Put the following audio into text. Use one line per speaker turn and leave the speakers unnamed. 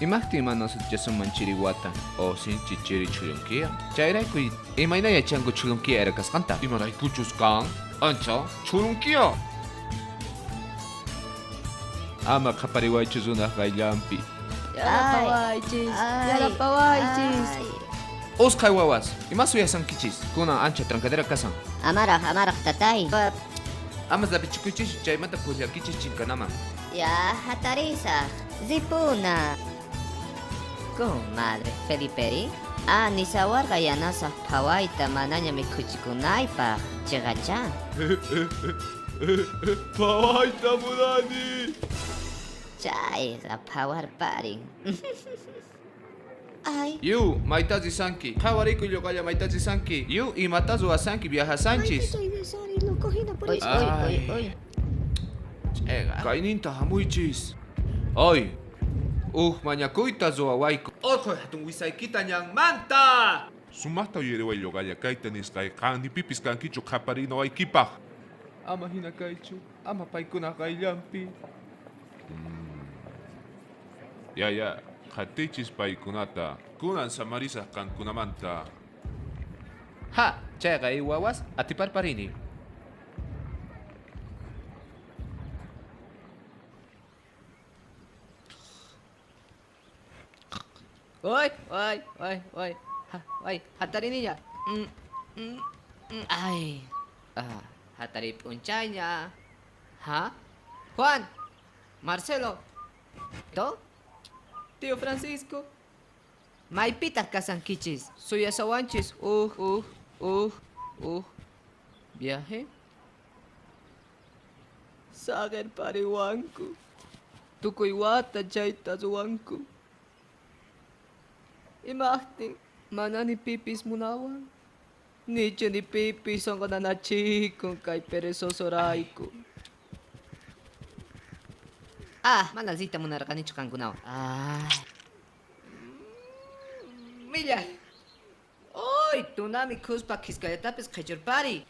Imajtin mana sutichasunman chiriwata o sinchi chiri chhulunkiya? Chayrayku imayna yachanku chhulunkiya era kasqanta? Imaraykuchus kan ancha chhulunkiya. Ama qhapariwaychu runaj qayllanpi.
Yanapawaychis, yanapawaychis.
Usqhay wawas, ima suyasankichis? Kunan ancha trancadera kasan.
Amaraj, amaraj tatay.
Ama zapichikuychis, chaymanta pujllakichis chinkanaman.
Ya hatarisaj, ripuna. Comadre, Feliperi? Ah, nisawarqa yanasaj phawayta manaña mikhuchikunaypaj, cheqachá.
Phawayta munani.
Chayqa phawarparin. Ay.
Yu, mayta risanki? Qhawarikuy lloqalla mayta risanki. Yu, imata ruwasanki viajasanchis.
Oy, oy, oy, oy.
Ch'eqa. Kayninta hamuychis. Ay, uj mañakuyta ruwawayku. Orqhoy hatun wisaykita ñanmanta!
Sumajta uyariway lloqalla kayta nisqay, qan ni pipis kankichu qhaparinawaykipaj.
Ama jina kaychu, ama paykunaj qayllanpi.
Ya, ya, qhatiychis paykunata. Kunan samarisaj qankunamanta.
Ha, chayqa y wawas atiparparini.
Oy, oy, oy, oy. Ha, oy, hatariniña. Ay. Ah, hatari p'unchayña. Ha? Juan, Marcelo. To? Tío Francisco. Maypitaj kasankichis? Suyasawanchis. Uj, uj, uj, uj. Viaje. Saqerpariwanku. Tukuy wata chayta ruwanku. Imajtin mana ni pipis munawan. Nichu ni pipis sonqo nanachikun kay perezosorayku. Ah, mana riyta munarqanichu qankunawan. Ah. Milla. Uy, tuna mikhuspa khishkallatapis qhichurpariy.